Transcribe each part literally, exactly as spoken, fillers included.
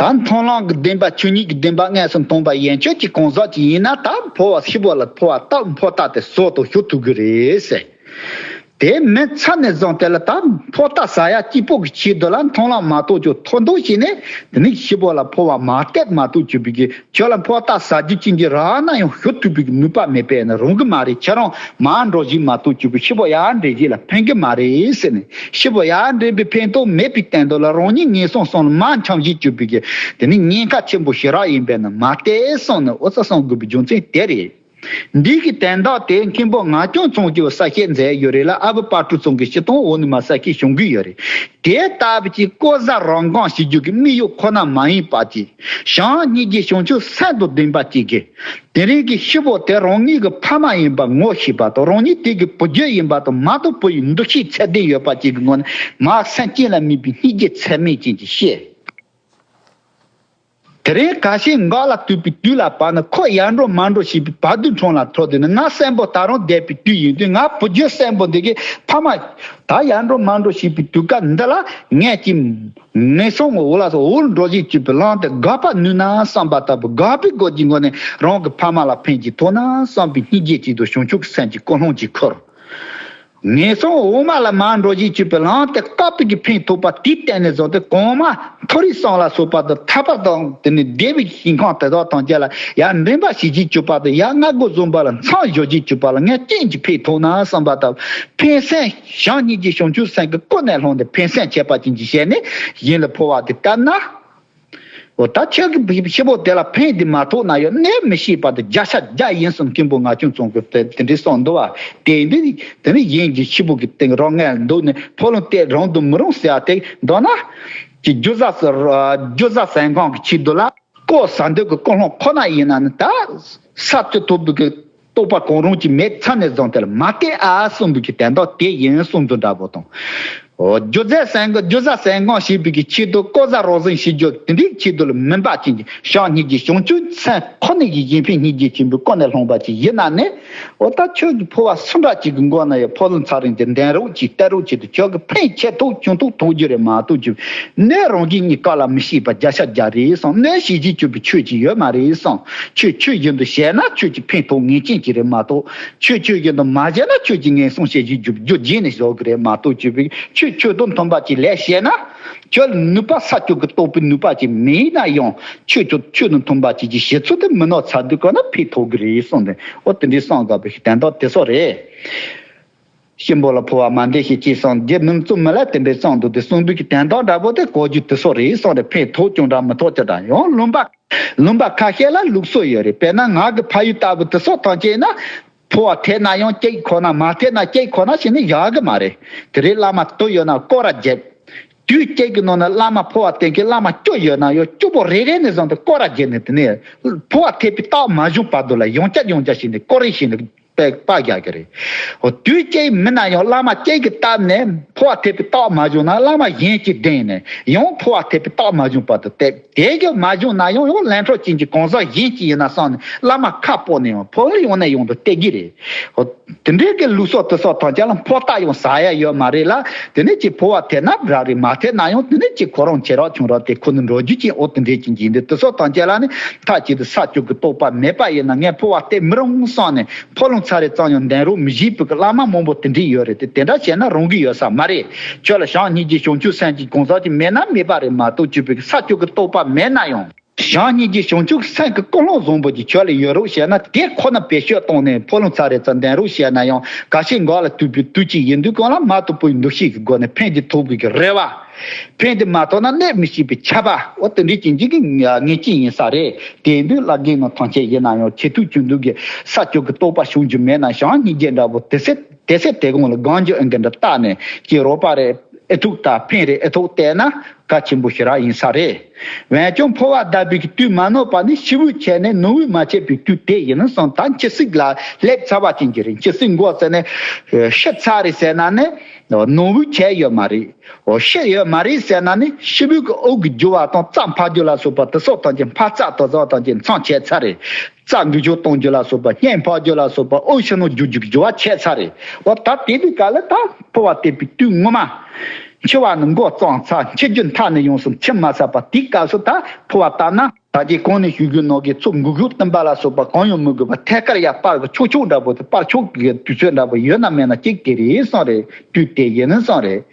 ཨ་མཐོང་ལམ་གྱི་བདེན་པ་ཆོས་ཉིད་ཀྱི་བདེན་པ་མངོན་སུམ་མཐོང་བ་ཡན་ཆོད་ཀྱི་གང་ཟག་ཅིག་ཡིན་ན། ད་འཕོ་བ་ཤི་བོ་ལ་འཕོ་བ་སྟབས་འཕོ་སྟབས་དེ་བཟོ་དང་ཞུ་ཐུབ་ཀྱི་རེད་ཟེར། དེ་མིན་ཚར་ནས་བཟུང་དེ་ལ་ད་འཕོ་སྟབས་ཟ་ཡ་སྐྱིད་པོ་གི་ཆེད་དུ་ལ་མཐོང་ལམ་མ་གཏོགས་ཀྱི་ཐོག་མདོག་བྱས་ནས། དེ་ནི་ཤི་བོ་ལ་འཕོ་བ་མ་སྟབས་མ་གཏོགས་གྱུར་པའི་གི་ཁྱོད་ལ་འཕོ་སྟབས་ཟ་རྒྱུ་ཅན་གྱི་རང་ན་ཡང་ཞུ་ཐུབ་པའི་གི་ནུས་པ་མེད་པས་ན་རུང་གི་མ་རེད། ཁྱེད་རང་མ་འགྲོ་བཞིན་མ་གཏོགས་གྱུར་པའི་ཤི་བོ་ཡར་འདྲེན་བཞིན་ལ་ཕན་གི་མ་རེད་ཟེར་ནས། ཤི་བོ་ཡར་འདྲེན་པའི་ཕན་ཐོགས་མེད་པའི་སྟེང་དུ་ལ་རང་ཉིད་ངན་སོང་གསུམ་ལ་མ་འཁྱམས་བཞིན་གྱུར་པའི་གི་དེ་ནི་ཉེན་ཁ་ཆེན་པོ་ཞེ་དྲག་ཡིན་པས་ན་མ་སྟབས་གསུངས་ནས། འོ་ཙམ་གསུང་དགོས་པའི་རྒྱུ་མཚན་དེ་རེད། འདི་གི་དོན་དག་དེ་མཁན་པོ་ངག་སྐྱོང་ཚང་གིས་གསལ་བཤད་མཛད་ཡོད་རེད་ལ། ཨ་བུ་དཔལ་སྤྲུལ་ཚང་གིས་སྤྱིར་བཏང་འོག་ནས་མ་གསལ་བཤད་བྱུང་གི་ཡོད་རེད། དེ་ལྟ་བུ་ཅིག་ལྐོག་ཟ་རང་དབང་བྱེད་རྒྱུ་གི་དམིགས་ཡུལ་ཁོ་ན་མ་ཡིན་པ་ཅིག་བྱམས་སྙིང་རྗེ་བྱང་ཆུབ་སེམས་དང་ལྡན་པ་ཅིག་གིས། དེ་རིང་གི་ཤི་བོ་དེ་རང་ཉིད་ཀྱི་ཕ་མ་ཡིན་པ་ངོ་ཤེས་པ་དང་། རང་ཉིད་དེ་གི་བུ་རྒྱུད་ཡིན་པ་དང་། མ་དང་པོ་ཡི་འདུ་ཤེས་ཚད་ལྡན་ཡོད་པ་ཅིག་གི་ངོས་ནས་མ་སེམས་ཅན་ལ་དམིགས་པའི་སྙིང་རྗེ་ཚད་མེད་ཅན་གྱི་བཤད། དེ་རིང་ཁ་ཤས་འགག་ལ་ཐུག་པའི་དུས་ལ་བབ་ན། ཁོ་ཡར་འགྲོ་མར་འགྲོ་བྱེད་པའི་བར་དོའི་འཕྲང་ལ་ཐུག་དུས་ནི། ང་གསོན་པོ་ད་རུང་བསྡད་པའི་དུས་ཡིན་དུས། ང་བུ་རྒྱུད་གསོན་པོ་འདི་གི་ཕ་མ་ད་ཡར་འགྲོ་མར་འགྲོ་བྱེད་པའི་དུས་སྐབས་འདི་ལ། ངས་ཀྱིས་ངན་སོང་གི་འོག་ལ་འོག་འགྲོ་བཞིན་གྱུར་པའི་ལམ་དེ་དགག་པ་ནུས་ན་བསམ་པ་ལྟ་བུ། དགག་པའི་སྒོ་གྱི་ངོས་ནས་རང་གི་ཕ་མ་ལ་ཕན་གྱི་ཐོགས་ན་བསམ་པའི་སྙིང་རྗེ་གཅིག་དང་། བྱང་ཆུབ་ཀྱི་སེམས་ཀྱི་ཀུན་སློང་གཅིག་ཁུར། ངན་སོང་འོག་མ་ལ་མར་འགྲོ་བཞིན་གྱུར་པའི་ལམ་དེ་དཀའ་སྤྱད་ཀྱིས་ཕན་ཐོགས་པ་དེའི་སྟེང་ནས་བཟུང་སྟེ། གོང་མ་མཐོ་རིས་གསུམ་ལ་སོགས་པ་དང་། ཐར་པ་དང་དེ་ནི་བདེ་བའི་ཞིང་ཁམས་དེ་དག་ཐམས་ཅད་ལ་ཡར་འདྲེན་པ་བྱེད་བཞིན་གྱུར་པ་དང་། ཡར་སྔ་རྒོལ་བཟུང་བ་ལ་མཚམས་སྦྱོར་བཞིན་གྱུར་པ་ལ་ངས་ཅི་ཞིག་ཕན་ཐོགས་ན་བསམ་པ་དང་། ཕན་སེམས་བྱམས་སྙིང་རྗེ་བྱང་ཆུབ་སེམས་ཀྱིས་ཀུན་ནས་བསླངས་ཏེ། ཕན་སེམས་བྱས་པ་ཅན་གྱི་ཞལ་ནས་གཞན་ལ་འཕོ་བ་དེ་བཏབ་ན། འོ་ད་ཁྱོད་ཀྱི་ཤི་བོ་དེ་ལ་ཕན་དེ་མ་ཐོགས་ན་ཡང་གནོད་མི་ཤེས་པ་དེ་བརྒྱ་ཆ་བརྒྱ་ཡིན་གསུངས། མཁན་པོ་ངག་སྐྱོང་ཚང་གིས་དེ་དེ་འདྲའི་གསུངས་འདུག་བ། དེ་འདི་དེ་ནི་གཞན་གྱི་ཤི་བོ་གི་སྟེང་རང་ངལ་འདུག་ནས་འཕོ་ལུང་བལྟས་རང་དུ་མི་རུང་ཟེར་བ་དེ་འདོད་ན། ཀྱི་རྒྱུ་ཟ་ཟ་རྒྱུ་ཟ་ཟན་གང་གི་ཆེད་དུ་ལ། ལྐོག་ཟ་འདོད་ཀྱི་ཀུན་སློང་ཁོ་ན་ཡིན་ན་ནི། ད་ས་བཅུ་ཐོབ་པའི་གི་རྟོགས་པ་གང་རུང་གཅིག་མེད་ཚར་ནས་བཟུང་སྟེ་ལ་མ་སྟེ་ཨ་གསུངས་པའི་གི་དོན་དག་དེ་ཡིན་གསུངས་དོན་འདྲ་པོ་དང་། འོ་རྒྱུ་རྫས་སེམས་ཀྱི་རྒྱུ་ཟ་སེམས་གང་བྱེད་པའི་གི་ཆེད་དུ་ལྐོག་ཟ་རོགས་ཟིན་བྱེད་རྒྱུ་དེ་འདྲའི་ཆེད་དུ་ལ་མིན་པ་ཅན་གྱི་བྱམས་སྙིང་རྗེ་བྱང་ཆུབ་སེམས་ཁོ་ན་གི་གཞན་ཕན་སྙིང་རྗེ་ཆེན་པོའི་ཀུན་ནས་བསླངས་པ་ཅིག་ཡིན་ན་ནི། འོ་ད་ཁྱོད་ཀྱི་འཕོ་བ་སུ་འདྲ་ཅིག་གི་མགོ་ན་ཡང་འཕོ་ལུང་ཚར་རིང་གི་འདོན་རོགས་ཅིག་བལྟ་རོགས་ཅིག་དང་། ཁྱོད་ཀྱི་ཕན་ཆེ་ཐོག་ཆུང་ཐོག་ཐོག་རྒྱུ་རེད་མ་གཏོགས་ཀྱི་གནོད་རང་གི་གཉིས་ཀ་ལ་མི་ཤེས་པ་བརྒྱ་ཆ་བརྒྱ་རེད་གསུངས། གནོད་བྱེད་ཀྱི་གྱུར་པའི་ཆོས་ཅིག་ཡོད་མ་རེད་གསུངས། ཆོས་ཆོས་བཞིན་དུ་བྱས་ན་ཁྱོད་ཀྱི་ཕན་ཐོགས་ངེས་ཅན་ཅིག་རེད་མ་གཏོགས། ཆོས་ཆོས་བཞིན་དུ་མ་བྱས་ན་ཁྱོད་ཀྱི་ངན་སོང་ཞེན་ཅིང་རྒྱུ་རྒྱུ་རྗེས་ནས་ཞོག་གི་རེད་མ་གཏོགས་ཀྱི་བའི་ཆོས་ཆོས་དང་མཐུན་པ་ཅིག་ལས་བྱས་ན། ཁྱོད་ལ་ནུས་པ་ས་བཅུ་གི་རྟོགས་པའི་ནུས་པ་ཅིག་མེད་ན་ཡང་། ཆོས་ཆོས་ཆོས་དང་མཐུན་པ་ཅིག་གི་བྱེད་ཚུལ་དེ་མི་ནོར་ཚར་དུས་ག་ན་ཕན་ཐོགས་གི་རེད་གསུངས་ཏེ། འོ་དེ་འདྲའི་གསུངས་དགོས་པའི་དོན་དག་དེ་ཚོ་རེད། གཤིན་པོ་ལ་འཕོ་བ་མ་འདོད་ཞེས་ཅེས་གསུངས། རྗེ་མི་ལ་བཙུན་མི་ལ་དེ་འདྲའི་གསུངས་འདུག་སྟེ། གསུངས་པའི་གི་དོན་དག་འདྲ་པོ་དེ་གོ་རྒྱུ་དེ་ཚོ་རེད་གསུངས་ཏེ། ཕན་ཐོགས་ཀྱང་འདྲ་མི་ཐོགས་ཀྱང་འདྲ། ཡང་ལུང་པ་ལུང་པ་ཁ་ཤས་ལ་ལུགས་སྲོལ་ཡོད་རེད། དཔེར་ན་ང་གི་ཕ་ཡུལ་ལྟ་བུ་དེ་ཚོ་ཐམས་ཅད་ན། འཕོ་བ་ཐེབས་ན་ཡང་སྐྱེ་ཁོ་ན། མ་ཐེབས་ན་སྐྱེ་ཁོ་ན་བྱས་ནས་བཞག་གི་མ་རེད། དེ་རིང་བླ་མ་དུ་ཡོད་ན་སྐོར་ར་བརྒྱབ། དུས་གཅིག་གི་ནང་ན་བླ་མ་འཕོ་བ་བསྟན་མཁན་བླ་མ་བཅུ་ཡོད་ན་ཡང་། བཅུ་པོ་རེ་རེ་ནས་བཟུང་སྟེ་སྐོར་ར་བརྒྱབ་ནས། དེ་ནས་འཕོ་བ་ཐེབས་པའི་རྟགས་མ་བྱུང་བར་དུ་ལ་ཡང་བསྐྱར་ཡང་བསྐྱར་བྱས་ནས་སྐོར་རེ་བྱས་ནས་པ་པ་རྒྱག་གི་རེད། འོ་དུས་གཅིག་མིན་ན་ཡང་བླ་མ་གཅིག་གིས་བཏབ་ནས་འཕོ་བ་ཐེབས་པའི་རྟགས་མ་བྱུང་ན། བླ་མ་གཞན་གྱིས་བསྟན་ནས་ཡང་འཕོ་བ་ཐེབས་པའི་རྟགས་མ་བྱུང་བར་དུ་བསྟན། དེ་གི་མ་བྱུང་ན་ཡང་ཡང་ལན་གྲོགས་ཅན་གྱི་གང་ཟག་གཞན་གྱིས་ཡིན་ན་བསམ་ནས་བླ་མ་ཁ་སྤོ་ནས་ཡང་འཕོ་བ་ཡང་ནས་ཡང་དུ་སྟེར་གི་རེད། འོ། དེ་འདྲའི་གི་ལུགས་སྲོལ་དེ་ཚོ་ཐམས་ཅད་ལ་འཕོ་རྟགས་ཡང་ཟ་ཡ་ཡོད་མ་རེད་ལ། དེ་ནས་ཅིག་འཕོ་བ་ཐེབས་ན་འདྲ་རེད། མ་ཐེབས་ན་ཡང་དེ་ནས་ཅིག་ཁོ་རང་ཆེ་རག་ཆུང་རག་དེ་ཁོ་ནི་འགྲོ་རྒྱུ་ཅན། འོ་དེ་འདྲའི་ཅན་གྱི་འདི་དེ་ཚོ་ཐམས་ཅད་ལ་ནི་མཐའ་གཅིག་ཏུ་ས་བཅུ་གི་རྟོགས་པ་མེད་པ་ཡིན་ན། ངས་འཕོ་བ་ཐེབས་མི་རུང་བསམ་ནས་འཕོ་ལུང་ཚར་རེ་ཙམ་ཡང་འདོན་རོགས་མི་བྱེད་པའི་གི་བླ་མ་མང་པོ་དེ་འདྲའི་ཡོད་རེད་དེ། དེ་འདྲ་བྱས་ན་རུང་གི་ཡོད་ས་མ་རེད། ཁྱོད་ལ་བྱམས་སྙིང་རྗེ་བྱང་ཆུབ་སེམས་ཀྱི་གང་ཟག་ཅིག་མེད་ན་མེད་པ་རེད་མ་གཏོགས། གཅིག་པའི་གི་ས་བཅུ་གི་རྟོགས་པ་མེད་ན་ཡང་། བྱམས་སྙིང་རྗེ་བྱང་ཆུབ་སེམས་ཀྱི་ཀུན་སློང་བཟང་པོ་ཅིག་ཁྱོད་ལ་ཡོད་རོགས་བྱས་ན། དེ་ཁོ་ན་བེད་སྤྱོད་བཏང་ནས་འཕོ་ལུང་ཚར་རེ་ཙམ་འདོན་རོགས་བྱས་ན་ཡང་། ཁ་ཤས་འགག་ལ་ཐུག་པའི་དུས་གཅིག་ཡིན་དུས་གང་ལ་མ་ཐུག་པའི་འདུ་ཤེས་ཀྱི་སྒོ་ནས་ཕན་དེ་ཐོགས་པའི་གི་རེ་བ། ཕན་དེ་མ་ཐོགས་ན་གནོད་མི་ཤེས་པའི་ཆད་པ། འོ་དེ་འདྲའི་ཅན་གཅིག་གི་ངེས་ཅན་ཡིན་ས་རེད། དེ་ཡིན་དུས་བླ་རྒན་རྣམས་ཐམས་ཅད་ཡིན་ན་ཡང་ཆེ་ཐུགས་ཆུང་དུ་གི་ས་བཅུ་གི་རྟོགས་པ་བྱུང་རྒྱུ་མེད་ན། བྱམས་སྙིང་རྗེ་འདྲ་པོ་དེ་སྲིད་དེ་སྲིད་དེ་གོང་ལ་གང་རྒྱུ་ཨེ་འགན་འདྲ་བཏགས་ནས་ཀྱི་རོགས་པ་རེ་ཨེ་ཐུག་དང་ཕན་རེ་ཨེ་ཐོགས་བལྟས་ན། གལ་ཆེན་པོ་ཞེ་དྲག་ཡིན་ས་རེད། འོན་ཀྱང་འཕོ་བ་གདབ་པའི་དུས་མ་ནོར་བ་ནི་ཤི་བོའི་ཆད་ནས་ནོར་བུ་མ་ཆད་པའི་དུས་དེ་ཡིན་གསུངས། ད་འཆི་སྲིད་ལ་སླེབས་ཚར་བ་ཅན་གྱི་རེད། འཆི་སྲིད་འགོ་བཙུགས་ནས་ཤི་ཚར་རེད་ཟེར་ན་ནི་ནོར་བུའི་ཆད་ཡོད་མ་རེད། འོ་ཤི་ཡོད་མ་རེད་ཟེར་ན་ནི་ཤི་བོའི་གི་དབུགས་ཀྱི་རྒྱུ་བ་དང་རྩ་འཕགས་རྒྱུ་ལ་སོགས་པ་དེ་ཚོ་ཐམས་ཅད་འཕགས་རྩ་དེ་ཚོ་ཐམས་ཅད་མཚམས་ཆད་ཚར་རེད། རྩ་འགུལ་སྐྱོད་གཏོང་རྒྱུ་ལ་སོགས་པ། གཉན་འཕགས་རྒྱུ་ལ་སོགས་པ། དབུགས་ཕྱི་ནང་རྒྱུ་རྒྱུ་རྒྱུ་བ་ཆད་ཚར་རེད། འོ་ད་དེ་དུས་ག་ལ་ད་འཕོ་བ་གཏད་པའི་དུས་ངོ་མ། འཆི་བ་ནི་མགོ་བརྩམས་ཚར། འཆི་རྒྱུ་མཐའ་ནི་ཡོང་ཟིན། འཆི་མ་ཟད་པ་དེའི་སྐབས་སུ་ད་འཕོ་བ་བཏབ་ན། ད་ཅི་གོང་ནས་ཞུ་རྒྱུ་ནང་གི་ཚུར་འགུག་ཤུགས་བསྟན་པ་ལ་སོགས་པ་གང་ཡང་མི་དགོས་པར་ཐད་ཀར་ཡར་སྤར་གི་ཆོག་ཆོག་འདྲ་པོ་དེ་སྤར་ཆོག་གི་དུས་ཚོད་འདྲ་པོ་ཡོད་ན་མེད་ན་གཅིག་དེ་རེད་གསུངས་རེད། དུས་དེ་ཡིན་གསུངས་རེད།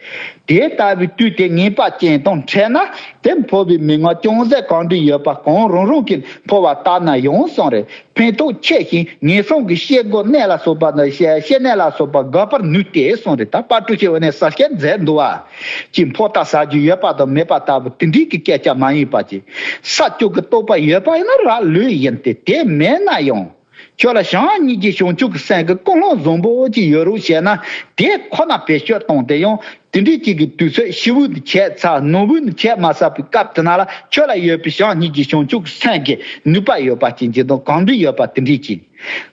དེ་ལྟ་བུའི་དུས་དེ་ངེས་པ་ཅན་དང་འཕྲད་ན། དེ་འཕོ་བའི་མན་ངག་ཅུང་ཟད་གང་འདྲ་ཡོད་པ་གང་རུང་རུང་གིས་འཕོ་བ་བཏབ་ན་ཡང་གསུངས་རེད། ཕན་ཐོགས་ཆེ་ཞིང་ངན་སོང་གི་བཤད་སྒོ་གནད་ལ་སོགས་པ་ནི་བཤད་བཤད་གནད་ལ་སོགས་པ་དགག་པར་ནུས་ཏེ་གསུངས་རེད། ད་དཔལ་སྤྲུལ་ཆེན་འོ་ནས་གསལ་བཤད་མཛད་འདུག་བ། ཅིག་འཕོ་བཏབ་ཟ་རྒྱུ་ཡོད་པ་དང་མེད་པ་ལྟ་བུ་དེ་འདྲའི་གི་སྐད་ཆ་མ་ཡིན་པ་ཅིག་ས་བཅུ་གི་རྟོགས་པ་ཡོད་པ་ཡིན་ན་རག་ལུས་ཡིན་ཏེ། དེ་མེད་ན་ཡང་། ཁྱོད་ལ་བྱམས་སྙིང་རྗེ་བྱང་ཆུབ་ཀྱི་སེམས་ཀྱི་ཀུན་སློང་བཟང་པོ་ཅིག་ཡོད་རུང་བྱས་ན། དེ་ཁོ་ན་བེད་སྤྱོད་བཏང་སྟེ་ཡང་དེ་འདྲའི་ཅིག་གི་དུས་ཚོད་ཤི་བོ་ནི་བྱས་ཚར། ནོར་བུ་ནི་བྱས་མ་ཚར་བའི་སྐབས་དེ་ན་ལ་ཁྱོད་ལ་ཡོད་པའི་བྱམས་སྙིང་རྗེ་བྱང་ཆུབ་ཀྱི་སེམས་ཀྱི་ནུས་པ་ཡོད་པ་ཅན་གྱི་དང་གང་འདྲ་ཡོད་པ་དེ་འདྲའི་ཅིག་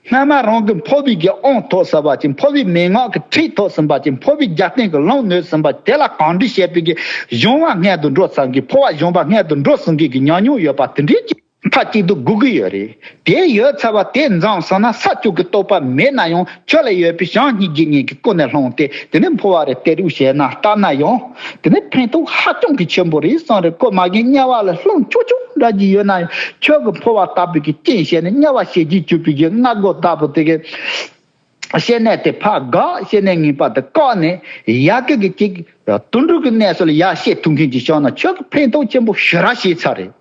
སྔ་མ་རང་གི་འཕོ་བའི་གི་དབང་ཐོབ་ཟིན་པ་ཅིག་འཕོ་བའི་མན་ངག་གི་ཁྲིད་ཐོབ་ཟིན་པ་ཅིག་འཕོ་བའི་རྒྱབ་རྟེན་གྱི་ལམ་ནོན་ཟིན་པ་དེ་ལ་གང་འདྲ་བྱས་པའི་གི་གཞུང་བ་སྔོན་དུ་འགྲོ་ཚར་གི་འཕོ་བ་གཞུང་བ་སྔོན་དུ་འགྲོ་ཟིན་གི་གི་ཉམས་མྱོང་ཡོད་པ་དེ་འདྲའི་ཅིག་མཐའ་གཅིག་ཏུ་དགོས་ཀྱི་ཡོད་རེད། དེ་ཡོད་ཚར་བ་དེ་འཛོམས་སོང་ན་ས་བཅུ་གི་རྟོགས་པ་མེད་ན་ཡང་ཁྱོད་ལ་ཡོད་པའི་བྱམས་སྙིང་རྗེ་གཉིས་ཀྱི་ཀུན་ནས་བསླངས་ཏེ་དེ་ནས་འཕོ་བ་རེ་སྟེར་རོགས་བྱས་ན་བཏབ་ན་ཡང་དེ་ནས་ཕན་ཐོགས་ཧ་ཅང་གི་ཆེན་པོ་རེད་གསུངས་རེད། ཁོ་མ་གིན་དམྱལ་བ་ལ་ལྷུང་ཆོག་ཆོག་འདྲ་གི་ཡོད་ན་ཡང་ཁྱོད་ཀྱི་འཕོ་བ་བཏབ་པའི་གི་རྐྱེན་བྱས་ནས་དམྱལ་བ་ཞེ་གཅིག་གྱུར་པའི་གི་སྔ་རྒོལ་ལྟ་བུ་དེ་གི་བཤད་གནད་དེ་ཕར་དགག་བཤད་གནད་ངེས་པ་དེ་བཀག་ནས་ཡ་གི་གི་ཅིག་དུད་འགྲོ་གི་གནས་སུ་ལ་ཡར་བཤད་ཐུབ་མཁན་ཅིག་བྱུང་ན་ཁྱོད་ཀྱི་ཕན་ཐོགས་ཆེན་པོ་ཞེ་དྲག་བྱས་ཚར་རེད།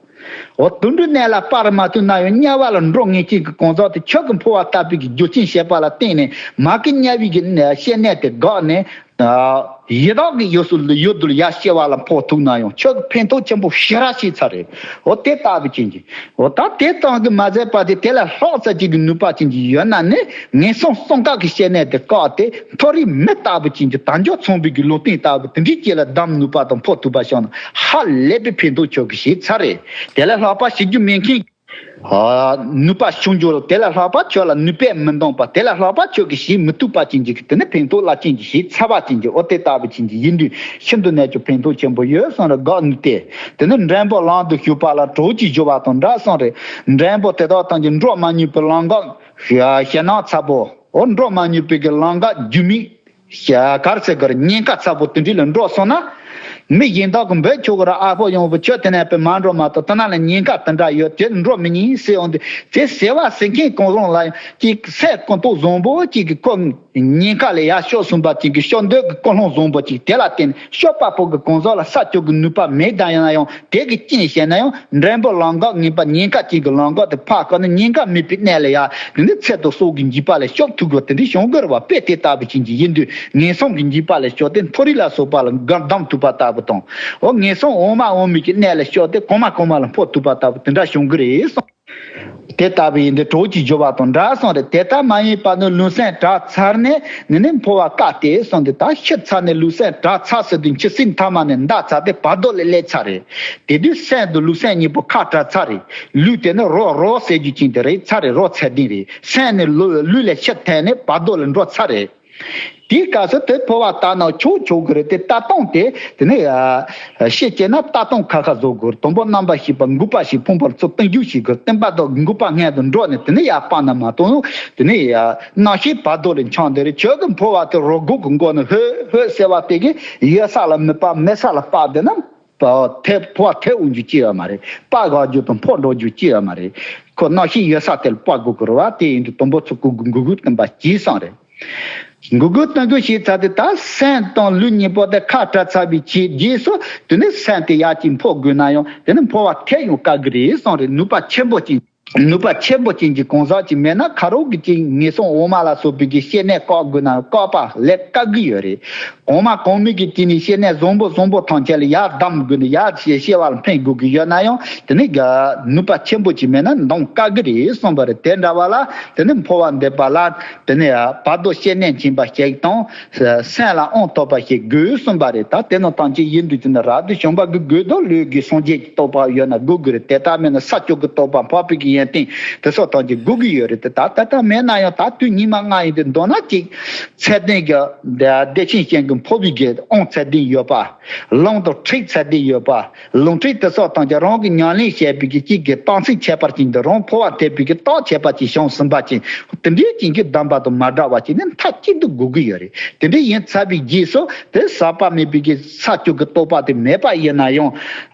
འོ་དུད་འགྲོའི་གནས་ལ་སྤར་མ་ཐུབ་ན་ཡང་དམྱལ་བ་ལ་འགྲོ་ངེས་ཅན་གྱི་གང་ཟག་དེ་ཁྱོད་ཀྱི་འཕོ་བ་བཏབ་པའི་གི་རྒྱུ་རྐྱེན་བྱས་པ་ལ་བརྟེན་ནས་མ་གི་དམྱལ་བའི་གི་གནས་བཤད་གནད་དེ་དགག་ནས་ཡི་དྭགས་ཀྱི་ཡུལ་སུ་ཡུལ་དུ་ཡར་སྐྱེ་བ་ལ་འཕོ་ཐུབ་ན་ཡང་ཁྱོད་ཀྱི་ཕན་ཐོགས་ཆེན་པོ་ཞེ་དྲག་བྱས་ཚར་རེད། འོ་དེ་ལྟ་བུ་ཅན་གྱི། འོ་ད་དེ་ཙམ་གྱིས་མ་ཟད་པ་དེ་དེ་ལས་ལྷག་ཙམ་ཅིག་གི་ནུས་པ་ཅན་གྱི་ཡོད་ན་ནི་ངན་སོང་གསུམ་ཀ་གི་བཤད་གནད་དེ་བཀག་སྟེ་མཐོ་རིས་མི་ལྟ་བུ་ཅན་གྱི་དལ་འབྱོར་ཚངས་པའི་གི་ལུང་བསྟན་ལྟ་བུ་དེ་འདྲའི་ཅིག་ལ་བསྡམ་ནུས་པ་དང་འཕོ་ཐུབ་པ་བྱུང་ན་ཧ་ལས་པའི་ཕན་ཐོགས་ཁྱོད་ཀྱིས་བྱས་ཚར་རེད། དེ་ལས་ལྷག་པ་བྱེད་རྒྱུ་མེད་མཁན། ཨ། ནུས་པ་ཆུང་འགྱུར་དེ་ལས་ལྷག་པ་ཁྱོད་ལ་ནུས་པས་མི་འདང་པ་དེ་ལས་ལྷག་པ་ཁྱོད་ཀྱིས་བྱེད་མི་ཐུབ་པ་ཅན་གྱི་དེ་ནི་ཕན་ཐོགས་རླབས་ཆེན་གྱི་བྱེད་ཚར་བ་ཅན་གྱི་འོ་དེ་ལྟ་བུ་ཅན་གྱི་ཡིན་དུས་ཤིན་ཏུ་ནས་ཀྱང་ཕན་ཐོགས་ཆེན་པོ་ཡོད་གསུངས་རེད། དགག་ནུས་ཏེ། དེ་ནི་འགྲེང་བུ་ལམ་དུ་ཞུགས་པ་ལ་གྲོགས་ཀྱིས་སྦྱོར་བ་དང་འདྲ་གསུངས་རེད། འགྲེང་བུ་དེ་དག་ཐམས་ཅད་འགྲོ་མ་མྱོང་པའི་ལམ་འགག་ཞེད་སྣང་ཚ་པོ། འོ་འགྲོ་མ་མྱོང་པའི་གི་ལམ་འགག་རྒྱུ་མེད། ཞེ་གར་ཚེ་གར་ཉེན་ཁ་ཚ་པོ་དེ་འདྲ་ལ་འགྲོ་སོང་ན། མི་གཞན་དག་གིས་འབོད་ཆོག་གི་ར་ཨ་ཕོ་ཡོང་བུ་ཁྱོད་དེ་ནས་པའི་མ་འགྲོ་མ་གཏོགས་དེ་ན་ལ་ཉེན་ཁ་དེ་འདྲ་ཡོད་དེ་འགྲོ་མི་ཉན་ཟེར་ཡོང་དུས་དེ་ཟེར་བ་ཟེར་མཁན་གང་རུང་ལ་ཡང་ཅིག་སེམས་ཀུན་ཏུ་བཟང་པོ་ཅིག་གི་ཁོ་ཉེན་ཁ་ལས་ཡར་ཤོག་གསུངས་པ་ཅིག་གི་ཤོག་འདོད་ཀྱི་ཀུན་སློང་བཟང་པོ་ཅིག་དེ་ལ་བརྟེན་ཤོག་པ་པོ་གི་གང་ཟག་ལ་ས་བཅུ་གི་ནུས་པ་མེད་དང་ཡིན་ན་ཡང་དེ་གི་རྐྱེན་བྱས་ན་ཡང་འགྲེང་བུ་ལམ་འགག་ངན་པ་ཉེན་ཁ་ཅན་གྱི་ལམ་འགག་དེ་ཕར་བཀག་ན་ཉེན་ཁ་མེད་པའི་གནས་ལ་ཡ་དེ་ནི་ཚེ་དང་སྲོག་གི་འཇིགས་པ་ལས་སྐྱོབ་ཐུབ་དགོས་དེ་འདྲའི་བྱུང་དགོས་རེད་བ། དཔེ་དེ་ལྟ་བུ་ཅན་གྱི་ཡིན་དུས་ངན་སོང་གི་འཇིགས་པ་ལས་སྐྱོབ་སྟེ་མཐོ་རིས་ལ་སོགས་པ་ལ་དགའ་བསྡམ་ཐུབ་པ་ལྟ་བུ་དང་། འོ་ངན་སོང་འོག་མ་འོག་མིན་གྱི་གནས་ལ་སྐྱོབ་སྟེ་གོང་མ་གོང་མ་ལ་འཕོ་ཐུབ་པ་ལྟ་བུ་དེ་འདྲ་བྱུང་གི་རེད་གསུངས། དེ་ལྟ་བུ་ཡིན་དུས་གྲོགས་ཀྱིས་སྦྱོར་བ་དང་འདྲ་གསུངས་རེད། དེ་ལྟར་མ་ཡིན་པ་ནི་ལུས་སེམས་བྲལ་ཚར་ནས་ནི་ནི་འཕོ་བ་བཀག་སྟེ་གསུངས་ཏེ་ད་ཤི་ཚར་ནས་ལུས་སེམས་བྲལ་ཚར་ཟེར་དུས་འཆི་སྲིད་མཐའ་མ་ནས་འདའ་ཚར་ཏེ་བར་དོ་ལ་སླེབས་ཚར་རེད། དེ་དུས་སེམས་དང་ལུས་སེམས་གཉིས་པོ་ཁ་བྲལ་ཚར་རེད། ལུས་དེ་ནི་རོ་རོ་ཟེར་རྒྱུ་ཅན་དེ་རེད་ཚར་རེད། རོ་ཚད་ལྡན་རེད། སེམས་ནི་ལུ་ལུས་ལས་ཕྱིར་ཐོན་ནས་བར་དོ་ལ་འགྲོ་ཚར་རེད། དེའི་སྐབས་སུ་དེ་འཕོ་བ་བཏབ་ན་ཆོག་ཆོག་གི་རེད་དེ་ལྟ་སྟངས་དེ་དེ་ནི་ཤེས་བྱས་ན་ལྟ་སྟངས་ཁ་ཁ་བཟོ་དགོས། དང་པོ་རྣམ་པར་ཤེས་པ་འགུགས་པ་ཞིག་ཕུང་པོར་ཚུར་གཏིང་རྒྱུ་ཞིག་དགོས། བརྟན་པ་དང་འགུགས་པ་སྔོན་དུ་འགྲོ་ནས་དེ་ནི་ཡར་སྤར་ན་མ་གཏོགས་དེ་ནི་རྣམ་ཤེས་བར་དོ་ལ་འཁྱམས་བསྡད་རེད། ཁྱོད་ཀྱི་འཕོ་བ་དེ་རོ་སྒུག་གི་མགོ་ནས་ཧོད་ཧོད་ཟེར་བ་དེ་གི་ཡོད་ས་ལ་མི་སྤར་མེད་ས་ལ་སྤར་བསྡད་ན། ཐེབས་ཕོ་བ་ཐེབས་འོང་རྒྱུ་ཅི་ཡོད་མ་རེད། པ་ག་རྒྱུ་དང་ཕོ་འགྲོ་རྒྱུ་ཅི་ཡོད་མ་རེད། ཁོ་རྣམ་ཤེས་ཡོད་ས་དེར་སྤར་དགོས་ཀྱི་རེད་བ། དེ་ཡིན་དུས་དང་པོ་ཚུར་སྐུ་འགུག་འགུག་སྟོན་པ་གྱིས་གསུངས་རེད། འགུག་སྟོན་དགོས་ཞེས་ཚར་དུས་ད་སེམས་དང་ལུས་གཉིས་པོ་དེ་ཁ་བྲལ་ཚར་བའི་ཆེད་རྗེས་སུ་དེ་ནི་སེམས་དེ་ཡར་ཅིག་འཕོ་དགོས་ན་ཡང་དེ་ནི་འཕོ་བ་ཐེབས་ཡོང་དཀའ་གི་རེད་གསུངས་རེད། ནུས་པ་ཆེན་པོ་ཅན། ནུས་པ་ཆེན་པོ་ཅན་གྱི་གང་ཟག་ཅིག་མེད་ན་ཁ་རོག་གི་ཅིག་ངན་སོང་འོག་མ་ལ་སོགས་པའི་གི་བཤད་གནས་བཀག་དགོས་ན་བཀག་པ་ལས་བཀག་གི་ཡོད་རེད། གོང་མ་གོང་མའི་གི་དེ་ནི་བཤད་གནས་བཟང་པོ་བཟང་པོ་ཐམས་ཅད་ལ་ཡར་བསྡམ་དགོས་ནས་ཡར་བཤད་བཤད་པ་ལ་ཕན་དགོས་ཀྱི་ཡོད་ན་ཡང་དེ་ནི་ག་ནུས་པ་ཆེན་པོ་ཅིག་མེད་ན་འདང་བཀག་གི་རེད་གསུངས་པ་རེད། དེ་འདྲ་བ་ལ་དེ་ནི་འཕོ་བ་འདེབས་པ་ལ་དེ་ནི་བར་དོ་བཤད་གནས་འབྱིན་པ་ཞིག་དང་སེམས་ལ་དབང་ཐོབ་པ་ཞིག་དགོས་གསུངས་པ་རེད། ད་དེ་ནི་ཐམས་ཅད་ཡིན་དུས་དེ་ནི་རབ་ཏུ་བྱུང་བ་གི་དགོས་དོན་ལུས་ཀྱི་སངས་རྒྱས་ཀྱི་རྟོགས་པ་ཡོད་ན་དགོས་ཀྱི་རེད། དེ་ལྟ་མེད་ན་ས་བཅུ་གི་རྟོགས་པ་འཕགས་པའི་གི་ཡོན་ཏན་དེ་སོགས་ཐམས་ཅད་དགོས་ཀྱི་ཡོད་རེད་དེ། ད་ད་ལྟ་མེད་ན་ཡང་ད་དུས་ཉི་མ་ལྔ་ཡིན་དུས་མདོར་ན་གཅིག་ཚད་ལྡན་གྱི་བདེ་ཆེན་ཞིང་གི་འཕོ་བའི་གི་དབང་ཚད་ལྡན་ཡོད་པ། ལུང་དང་ཁྲིད་ཚད་ལྡན་ཡོད་པ། ལུང་ཁྲིད་དེ་སོགས་ཐམས་ཅད་རང་གི་ཉམས་ལེན་བྱས་པའི་གི་གཅིག་གི་རྟགས་མཚན་ཁྱད་པར་ཅན་དུ་རང་འཕོ་བ་ཐེབས་པའི་གི་རྟགས་ཁྱད་པར་ཅན་བྱུང་ཟིན་པ་ཅན། དེ་འདྲའི་ཅན་གྱི་གདམས་པ་དང་མ་འདྲ་བ་ཅིག་ནི་མཐའ་གཅིག་ཏུ་དགོས་ཀྱི་ཡོད་རེད། དེ་འདྲ་ཡིན་ཚར་བའི་རྗེས་སུ་དེ་ཟག་པ་མེད་པའི་གི་ས་བཅུ་གི་རྟོགས་པ་དེ་མེད་པ་ཡིན་ན་ཡང་།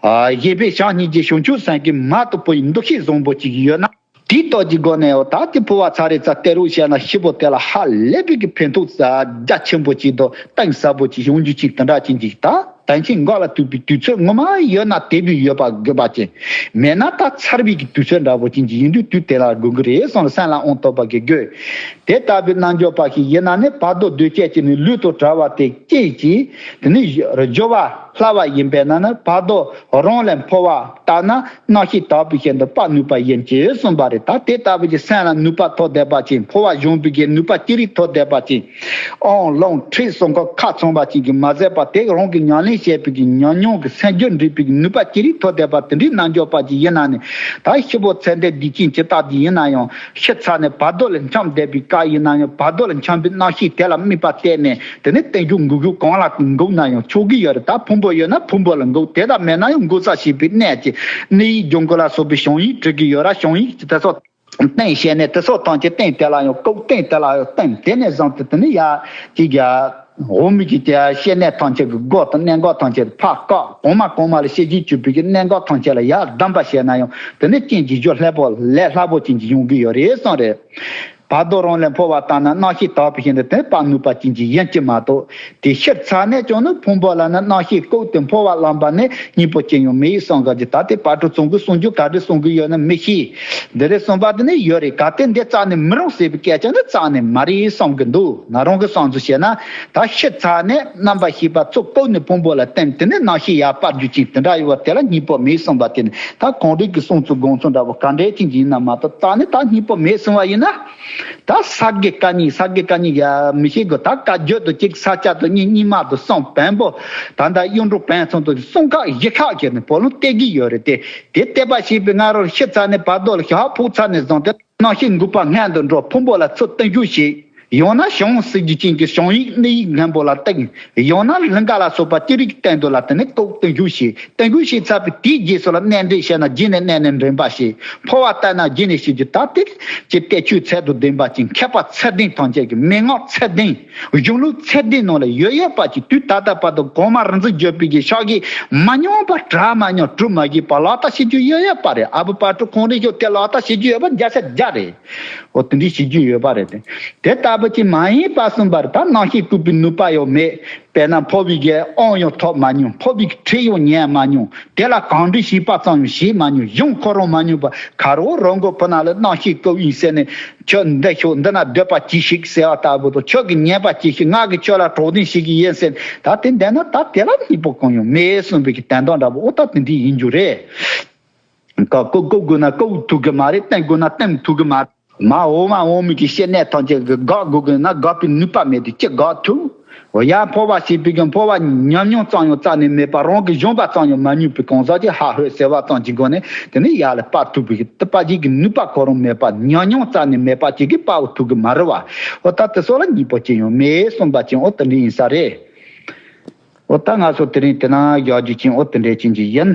གཞན་ཕན་བྱམས་སྙིང་རྗེ་བྱང་ཆུབ་སེམས་ཀྱི་མ་དང་པོ་ཡི་འདུ་ཤེས་བཟང་པོ་ཅིག་ཡོད་ན། དེའི་སྟོབས་ཀྱི་སྒོ་ནས་འོ་ད་དེ་འཕོ་བ་ཚར་རེ་ཙམ་སྟེར་རོགས་བྱས་ན་ཤི་བོ་དེ་ལ་ཧ་ལས་པའི་གི་ཕན་ཐོགས་རྒྱ་ཆེན་པོ་ཅིག་དང་གཏིང་ཟབ་པོ་ཅིག་ཡོང་རྒྱུ་ཅིག་དེ་འདྲ་ཅན་ཅིག་ད་དོན་ཆེན་འགོག་ལ་ཐུག་པའི་དུས་ཚོད་ངོ་མ་ཡོད་ན་དེ་བས་ཡོད་པ་དགོས་པ་ཅན། མེད་ན་ད་ཚར་བའི་གི་དུས་ཚོད་འདྲ་པོ་ཅན་ཅིག་ཡིན་དུས་དུས་དེ་ལ་དགོས་ཀྱི་རེད་གསུངས་ལ་སེམས་ལ་དབང་ཐོབ་པ་གི་དགོས། དེ་ལྟ་བུའི་རྣལ་འབྱོར་པ་ཞིག་ཡིན་ན་ནི་བར་དོ་གདོས་བཅས་ཀྱི་ནི་ལུས་དང་བྲལ་བ་དེ་སྐྱེས་ཀྱིས་དེ་ནི་སྦྱོར་བ་སླ་བ་ཡིན་པས་ན་ནི་བར་དོ་རང་ལས་འཕོ་བ་ལྟར་ན། རྣམ་ཤེས་དག་པའི་ཞིང་དུ་སྤར་ནུས་པ་ཡིན་ཅེས་གསུངས་པ་རེད། ད་དེ་ལྟ་བུ་གྱི་སེམས་ལ་ནུས་པ་ཐོབ་བསྡད་པ་ཅིག་འཕོ་བ་སྦྱོང་བའི་གི་ནུས་པ་ཅི་རིགས་ཐོབ་བསྡད་པ་ཅིག་དབང་ལུང་ཁྲིད་གསུམ་ཀ་ཁ་ཚང་བ་ཅིག་གིས་མ་ཟད་པ་དེ་རང་གི་ཉམས་ལེན་བྱས་པའི་གི་ཉམས་མྱོང་གི་སེམས་རྒྱུད་འདྲེས་པའི་གི་ནུས་པ་ཅི་རིགས་ཐོབ་བསྡད་པ་དེ་འདྲའི་རྣལ་འབྱོར་པ་ཅིག་ཡིན་ན་ནི། ད་ཤི་བོ་ཚད་ལྡན་སྡིག་ཅན་ཇི་ལྟ་ཅིག་ཡིན་ན་ཡང་ཤི་ཚར་ནས་བར་དོ་ལ་འཁྱམས་བསྡད་པའི་སྐབས་ཡིན་ན་ཡང་བར་དོ་ལ་འཁྱམས་པའི་རྣམ་ཤེས་དེ་ལ་དམིགས་པ་གཏད་ནས་དེ་ནས་བརྟན་བཞུགས་འགུག་རྒྱུ་གང་ལ་འགུག་ན་ཡང་ཆོག་གི་ཡོད་རེད། ད་ཕུང་པོ་ཡོད་ན་ཕུང་པོ་ལ་འགུག་དེ་དང་མེད་ན་ཡང་འགུག་ས་ཞེས་པའི་གནད་ཀྱི་གནས་ཡིག་སྦྱོང་གི་ལ་སོགས་པའི་བྱང་ཡིག་བྲི་གི་ཡོད་ར་བྱང་ཡིག་དེ་ཚོ། སྟེང་བཤད་ནས་དེ་སོགས་ཐམས་ཅད་སྟེང་དེ་ལ་ཡང་བཀོད་སྟེང་དེ་ལ་ཡང་སྟེང་དེ་ནས་བཟུང་སྟེ་དེ་ནས་ཡ་གཅིག་ཡ་འོ་མི་གི་བཤད་གནས་ཐམས་ཅད་ཀྱི་སྒོ་དང་གནད་འགག་ཐམས་ཅད་ཕར་བཀག་གོང་མ་གོང་མ་ལ་བཤད་རྒྱུ་བཅུག་པའི་གི་གནད་འགག་ཐམས་ཅད་ལ་ཡ་གདམས་པ་བྱས་ན་ཡང་དེ་ནས་རྐྱེན་གྱི་རྒྱུ་ལྷག་པོ་ལས་སླ་པོ་ཅན་གྱི་ཡོང་གི་ཡོད་རེད་གསུངས་རེད། བར་དོ་རང་ལས་འཕོ་བ་ལྟར་ན་རྣམ་ཤེས་དག་པའི་ཞིང་དུ་དེ་སྤར་ནུས་པ་ཅན་གྱི་ཡིན་གྱི་མ་གཏོགས། དེ་ཤི་ཚར་ནས་ཀྱང་ནི་ཕུང་པོ་ལ་ནི་རྣམ་ཤེས་བཀོད་དེ་འཕོ་བ་ལངས་པ་ནི་སྙིང་པོ་ཅན་ཡང་མེད་གསུངས་ག་ཅི། ད་དེ་བར་དོ་ཚོང་གི་གསུང་རྒྱུ་ག་འདྲ་གསུང་གི་ཡོད་ན་མི་ཤེས། འདི་རེད་གསུངས་པ་དེ་ནི་ཡོད་རེད། གལ་ཏེ་འདི་རྩ་ནས་མི་རུང་ཟེར་བའི་སྐད་ཆ་ནི་རྩ་ནས་མ་རེད་གསུང་གི་འདུག་ང་རང་གི་བསམ་ཚུལ་བཤད་ན་ད་ཤི་ཚར་ནས་རྣམ་པར་ཤེས་པ་ཚོ་བཀོད་ནས་ཕུང་པོ་ལ་བསྟིམ་དེ་ནི་རྣམ་ཤེས་ཡར་སྤར་རྒྱུ་ཅན་དེ་འདྲ་ཡོད་པ་དེ་ལ་སྙིང་པོ་མེད་གསུངས་པ་དེ་ནི་ད་གང་རེད་ཀྱི་བསམ་ཚུལ་དགོངས་ཚུལ་འདྲ་པོ་ག་འདྲའི་ཅན་ཅིག་ཡིན་ན་མ་གཏོགས་རྩ་ནས་ད་སྙིང་པོ་མེད་གསུང་བ་ཡིན་ན། ད་ས་དགེ་བཀའ་རྙིང་ས་དགེ་བཀའ་རྙིང་ཡ་མི་ཤེས་གི། ད་བཀའ་བརྒྱུད་དུ་གཅིག་ས་སྐྱ་དུ་གཉིས་གཉིས་མ་དུ་གསུམ་བོན་པོ་ད་ལྟ་གཡུང་དྲུང་བོན་ཚང་དུ་གསུམ་ཀ་བཞི་ཁག་གི་ནི་བོ་ལུང་སྟེར་གི་ཡོད་རེད་དེ། དེ་སྟེར་པ་ཞེས་པའི་ང་རང་ཤི་ཚར་ནས་བར་དོ་ལ་ཞག་ཕོག་ཚར་ནས་བཟུང་སྟེ་རྣམ་ཤེས་འགུགས་པ་སྔོན་དུ་འགྲོ་ཕུང་པོ་ལ་ཚུར་བརྟན་བཞུགས་བྱེད། ཡང་ན་བྱང་སེམས་ཀྱི་རྐྱེན་གྱིས་བྱང་ཡིག་གནས་ཡིག་སྔོན་པོ་ལ་བསྟན། ཡང་ན་ལིང་ག་ལ་སོགས་པ་ཅི་རིགས་སྟེང་དུ་ལ་དེ་ནས་བཀོད་བརྟན་བཞུགས་བྱེད། བརྟན་བཞུགས་བྱས་ཚར་བའི་དེའི་རྗེས་སུ་ལ་གནས་འདྲེན་བྱས་ན་རྗེས་ནས་གནས་ནས་འདྲེན་པ་བྱེད། འཕོ་བ་བལྟས་ན་རྗེས་ནས་བྱེད་རྒྱུ་ད་དེ་ཀྱི་གཏེར་ཆོས་ཚད་དུ་ལྡན་པ་ཅིག་མཁས་པ་ཚད་ལྡན་ཐམས་ཅད་ཀྱི་མན་ངག་ཚད་ལྡན། གཞུང་ལུགས་ཚད་ལྡན་ནང་ལ་ཡོད་ཡོད་པ་ཅིག་དུས་ད་ལྟ་བར་དུ་གོང་མ་རིག་འཛིན་བརྗོད་པའི་གི་ཕྱག་གིས་མ་མྱོང་པ་གྲ་མ་མྱོང་གྲུབ་མ་བཞེས་པ་ལག་བསྟར་བྱེད་རྒྱུ་ཡོད་ཡོད་པ་རེད། ཨ་བུ་དཔལ་སྤྲུལ་ཁོང་རེ་ཞོག་དེ་ལག་བསྟར་བྱེད་རྒྱུ་ཡོད་པ་བརྒྱ་ཆ་བརྒྱ་རེད། འོ་དེ་འདྲའི་བྱེད་རྒྱུ་ཡོད་པ་རེད་དེ། དེ་ལྟ་བུ་ཅིག་མ་ཡིན་པ་གསུངས་པར་ད་རྣམ་ཤེས་བཀུག་པའི་ནུས་པ་ཡང་མེད། དཔེར་ན་འཕོ་བའི་གི་དབང་ཡང་ཐོབ་མ་མྱོང་། འཕོ་བའི་གི་ཁྲིད་ཡང་ཉན་མ་མྱོང་། དེ་ལ་གང་འདྲའི་བྱིས་པ་ཙམ་ཡང་བྱེད་མ་མྱོང་། གཞུང་ཁོ་རང་མ་མྱོང་བ་ཁ་རོག་རང་མགོ་ཕུ་ན་ལ་རྣམ་ཤེས་བཀུག་ཡིན་ཟེར་ནས་ཁྱོད་འདི་ཤོག་འདི་ན་སྡོད་པ་གྱིས་ཤིག་ཟེར་བ་ལྟ་བུ་དང་ཁྱོད་ཀྱིས་ཉན་པ་གྱིས་ཤིག་ང་གིས་ཁྱོད་ལ་གྲོགས་དན་བྱེད་ཀྱི་ཡིན་ཟེར་ད་དེ་འདས་ན་ད་དེ་ལ་སྙིང་པོ་གང་ཡང་མེད་གསུངས་པའི་གི་དོན་དག་འདྲ་པོ་ཨོ་ད་དེ་འདྲའི་ཡིན་རྒྱུ་རེད། ཀ་ཀོ་ཀོ་དགོས་ན་ཀོ་ཐུག་གི་མ་རེད། བསྟན་དགོས་ན་བསྟན་ཐུབ་གི་མ་རེད། མ་འོ་མ་འོ་མི་གི་བཤད་གནས་ཐམས་ཅད་གི་དགག་དགོས་གི་ན་དགག་པའི་ནུས་པ་མེད་དུས་ཅི་དགག་ཐུབ། འོ་ཡ་འཕོ་བ་ཞེས་པའི་གི་འཕོ་བ་ཉམས་མྱོང་ཙམ་ཡང་རྩ་ནས་མེད་པ་རང་གི་བཞོན་པ་ཙམ་ཡང་མ་མྱོང་པའི་གང་ཟག་ཅིག་ཧ་ཧོས་ཟེར་བ་ཙམ་གྱི་སྒོ་ནས་དེ་ནི་ཡ་ལ་སྤར་ཐུབ་པའི་གི་དེ་སྤར་རྒྱུ་གི་ནུས་པ་ཁོ་རང་མེད་པ་ཉམས་མྱོང་རྩ་ནས་མེད་པ་ཅིག་གིས་སྤར་བ་ཐུབ་གི་མ་རེད་བ། འོ་ད་དེ་སོགས་ལ་སྙིང་པོ་ཅི་ཡང་མེད་གསུངས་པ་ཅིག་འོ་དེ་འདྲ་ཡིན་ས་རེད། འོ་ད་ང་ཚོ་དེ་རིང་དེ་ན་བཞག་རྒྱུ་ཅིག་འོ་དེ་འདྲ་ཅན་གྱི་ཡིན།